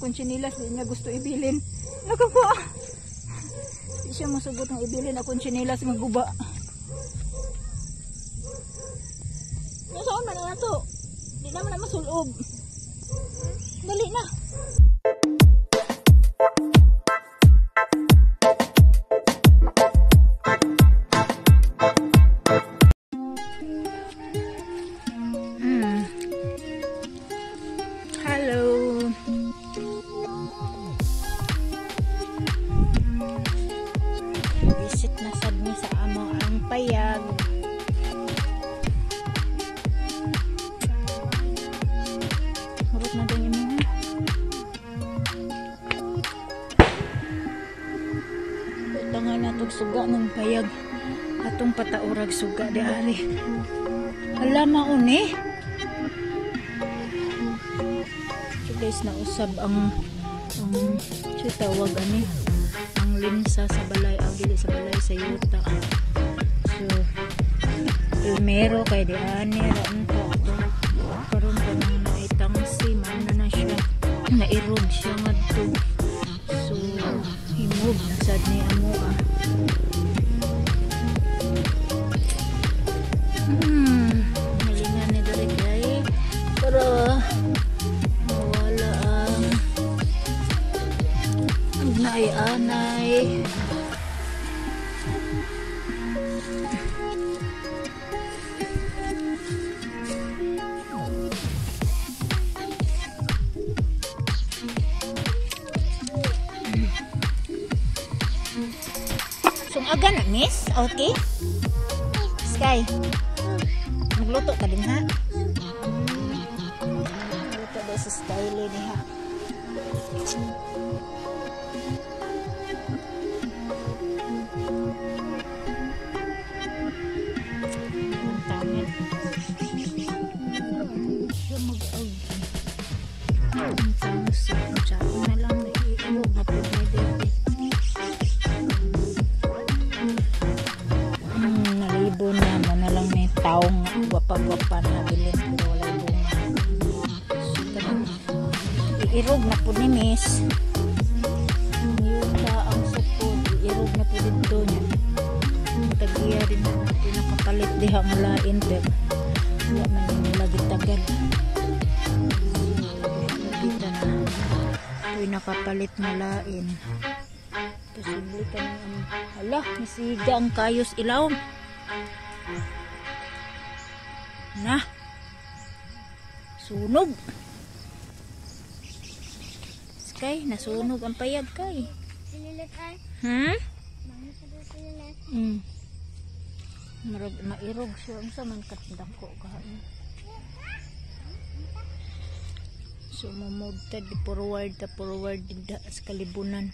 Kung tsinilas, di niya gusto ibilin. Nakakuha. Di siya masugot ng ibilin akong tsinilas nga guba. Nasaan man na to? Di naman na masulob. Dali na. Hello. Visit na sad mi sa amo ang payag. Hurot na din imo. Butangan na tog suga ng payag. Atong pataurag suga di ari. Hala maon eh. So guys, nausab ang so tawag ani ang linsa sa balay, ang dili sa balay, sa yuta. So primero kay di ani ra unta ato. Karon pa nang naitangsi man na siya. Nairog siya ngadto. So himog na sad ni amo ah. Nalingan ni diri kay pero mawala ang naay-anay. Sungaga na, miss? Okay? Sky, magluto ka din ha? Magluto daw si Skyly ni ha. Ang tangit. Siya mag-ag. Ang tangit. Siya na lang naiiwag na pwede. Nalibo na mo na lang may taong gwapa-gwapa na bilin pero walay bunga. So, iirog na po ni miss. Ang yuta ang sukod, iirog na po dito niya. Ang tagiya din na pinakapalit diha nga lain pero wala man nila gitagal. So, kita na pinakapalit nga lain. Posible ka ng hala, masiga ang kayos ilaw. Na. Sunog. Sky, nasunog ang payag kay. Marag mairog siya unsa man katdako ka. So mumove ta di forward ta forward dinda sa kalibunan.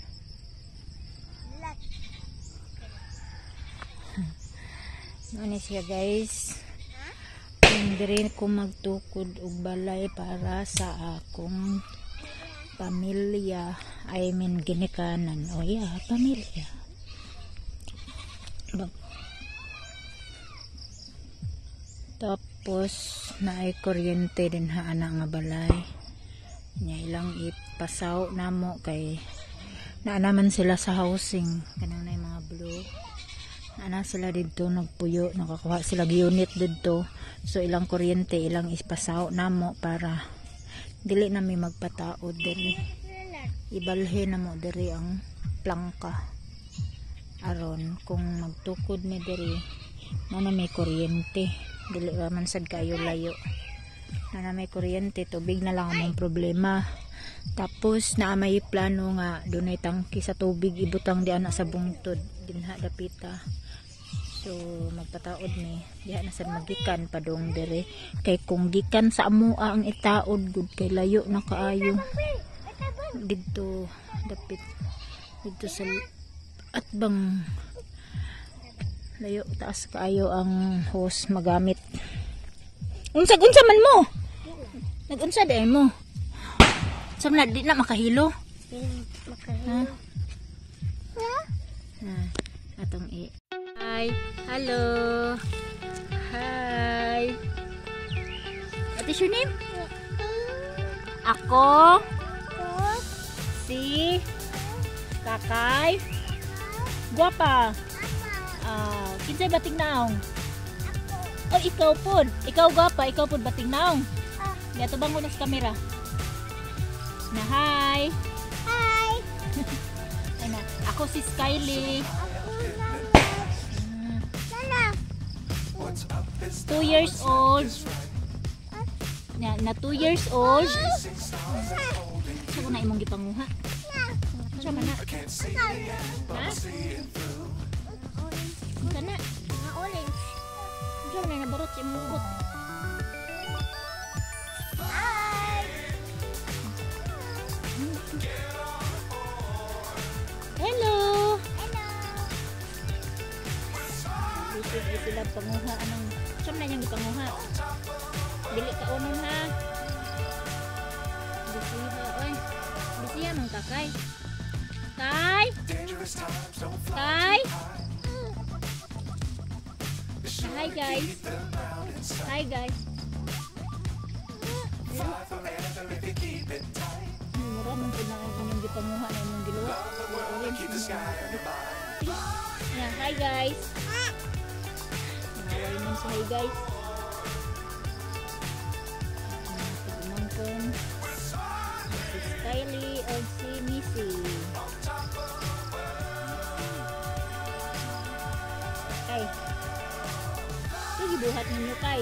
Ano siya guys? Hindi ko magtukod og balay para sa akong pamilya. I mean ginikanan. O yeah, pamilya. Tapos naay kuryente din ha ana nga balay. Nya ilang ipasaw namo kay naa naman sila sa housing kanang na mga blue. Ana sila didto nagpuyo, nakakuha sila unit didto. So ilang kuryente ilang ipasaw namo para dili na mi magpataod diri. Ibalhin namo diri ang plangka. Aron kung magtukod mi diri na na may kuryente, dili ra man sad kayo layo. Na na may kuryente, tubig na lang among problema. Tapos naa may plano nga dunay tangki sa tubig ibutang di ana sa bungtod dinha dapita. So magpataod mi diha na sad magikan padung diri kay kung gikan sa amoa ang itaod gud kay layo na kaayo didto dapit didto sa atbang layo taas kaayo ang hose magamit. Unsa man mo? Nagunsa di mo? Sa na di na makahilo? Makahilo. Ha? Ha? Atong i. Hi. Hello. Hi. What is your name? Ako. si Kakay. Guwapa. Kinsay bating naong? Oh, ikaw pod. Ikaw gwapa, ikaw pod bating naong. Di bang ko na sa kamera. Na hi. Hi. Ay na, ako si Skyly. Lala. 2 years old. Na 2 years old. Sa ko na imong gipanguha. Sa man na? Ha? Unsa na? Mga orange. Unsa man na nabarot sa imong ugot? Hi. Hello. Hello. Busy sila panguha anong sa man na niyang gipanguha? Dili ka unon ha. Bisiha oy. Bisiha man kakay. Kay. Kay. Hi guys. Hi guys. Mura man pud na ang inyong gipanguha na inyong giluwa. Yeah, hi guys. Naway man sa hi guys. Pag-umangkon. Si Skyly o si Missy. Kay. Sige, buhat ninyo kay.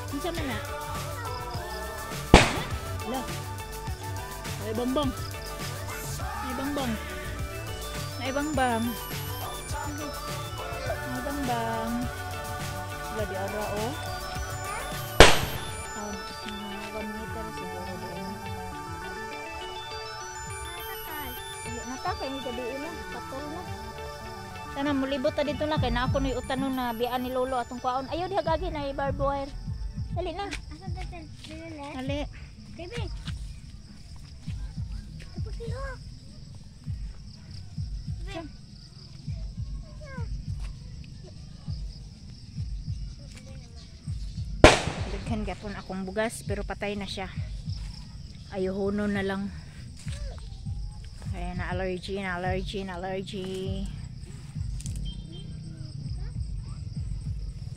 Unsa man na? Ala. Ay bangbang. Ay bangbang. Ay bangbang. Ay bangbang. Wala di ara oh. 1 meter siguro doon. Dili na ta kay gabi na, patol na. Sana mulibot ta dito na kay na ako noy utanon na bian ni lolo atong kwaon. Ayo diha gagi na barbed wire. Dali na. Asa ta Dali. Baby. Tapos iyo. Daghan gapon akong bugas pero patay na siya. Ayuhono na lang. Kaya na allergy, na allergy, na allergy.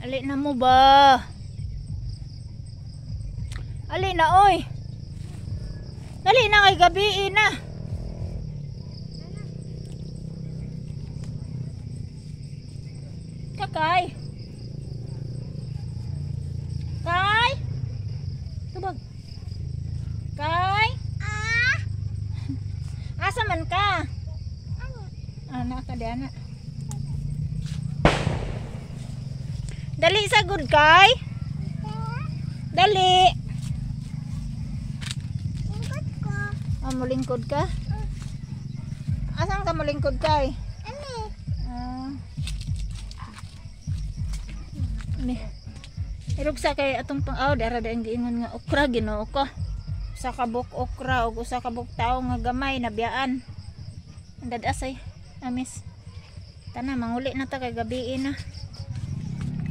Ali na mo ba? Ali na oy. Dali na kay gabi na. Kakay. Kay. Tubag. Kay. Ah. Asa man ka? Ano? Ana ka di ana. Dali sa good kay. Dali. Lingkod ko. Ah, mulingkod ka? Asan ka mulingkod kay? Ano? Ah. Ni. Irugsa kay atong pang aw dara daing giingon nga okra Ginoo ko. Usa ka buok okra ug usa ka buok tawo nga gamay nabiyaan. Ang dadas ay amis. Tana manguli na ta kay gabii na.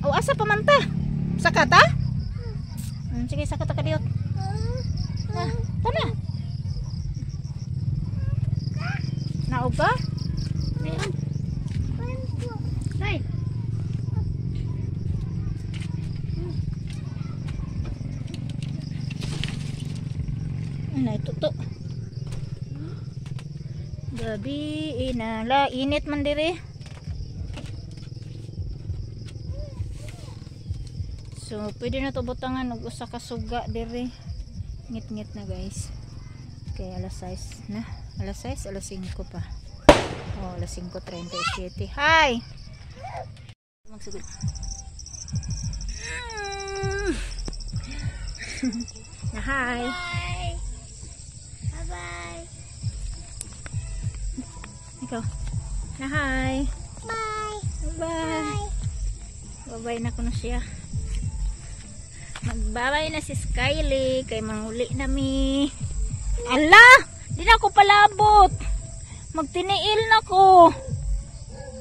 Aw asa pa man ta? Saka ta? Sige saka ta kadiyot. Ah, tana. Naog ka? Ayun. Ay. Ano ito to? Gabi na la init man dire. So pwede na to butangan og usa ka suga dire. Ngit-ngit na guys. Kay alas 6 na. Alas 6, alas 5 pa. Oh, alas 5:37. Hi. Magsugod. Na hi. Bye. Bye-bye. Ikaw. Na hi. Bye. Bye. Bye-bye na kuno siya. Magbabay na si Skyly kay manguli na mi. Ala! Di na ako palabot. Magtiniil na ko.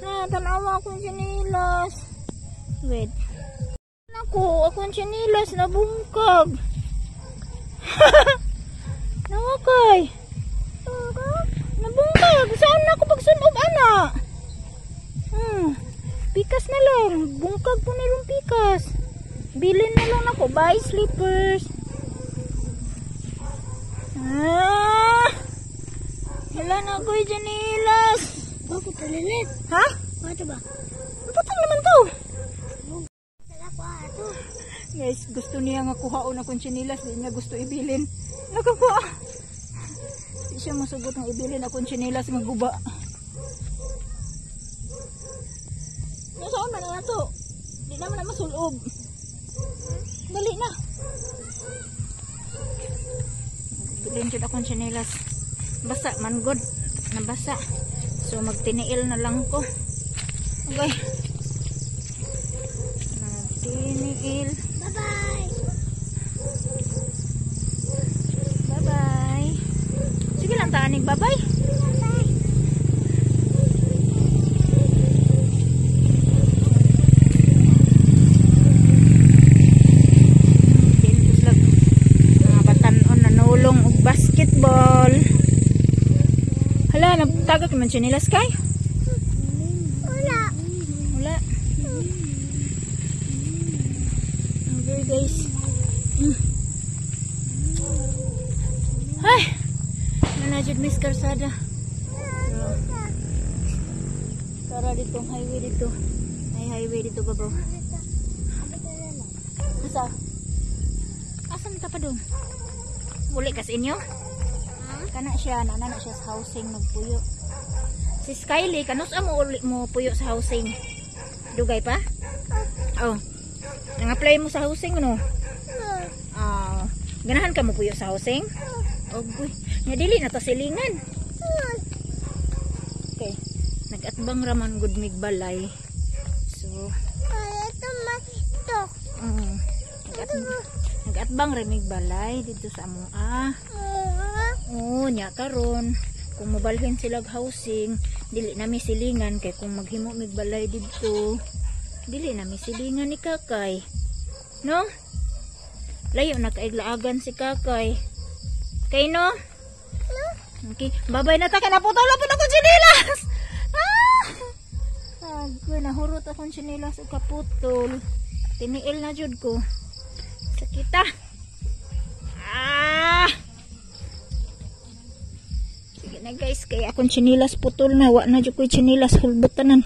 Na, tanawa akong sinilas. Wait. Naku, akong sinilas nabungkag. Nawakay. man ako pagsunob ana. Pikas na lang. Bungkag po nilong pikas. Bilin na lang ako. Bye, slippers. Ah! Wala na ako'y tsinelas. Bakit talilit? Ha? Bakit ba? Putol naman to. Wala ko ato. Guys, gusto niya nga kuhaon akong tsinelas. Di niya gusto ibilin. Nakakuha. Di siya masugot ng ibilin akong tsinelas nga guba. Nasaan man na to? Di naman na masulob. Dali na. Bilin jud akong tsinelas. Basa man gud. Nabasa. So magtiniil na lang ko. Okay. Magtiniil. Bye-bye. Bye-bye. Sige lang taanig, bye-bye. Bye-bye. Sila mga batan-on nanulong og basketball. Hala, nagtagak man tsinelas kay? Wala. Wala. Okay guys. Ay! Manajud Miss Karsada. Tara dito, highway dito. May highway dito ba bro? Asa? Asa ta pa dong? Muli kas inyo? Kana siya, nana na siya sa housing magpuyo. Si Skyly, kanus mo uli mo puyo sa housing? Dugay pa? Oh. Nang-apply mo sa housing no? Ah, ganahan ka mo puyo sa housing? Ogoy. Nga dili na ta silingan. Okay. Nag-atbang raman gud mig balay. So, Ito ma ito. Nag-atbang ra mig balay dito sa amoa. Oo, nya karon kung mobalhin sila og housing, dili na mi silingan kay kung maghimo mig balay didto, dili na mi silingan ni Kakay. No? Layo na kaiglaagan si Kakay. Kay no? Okay, babay na ta kay naputol na pud akong tsinelas. Ah! Agoy, nahurot akong tsinelas ug kaputol. Tiniil na jud ko. Sakita. Ah! Sige na guys, kaya akong tsinelas putol na. Wa na jud ko'y tsinelas hulbotanan.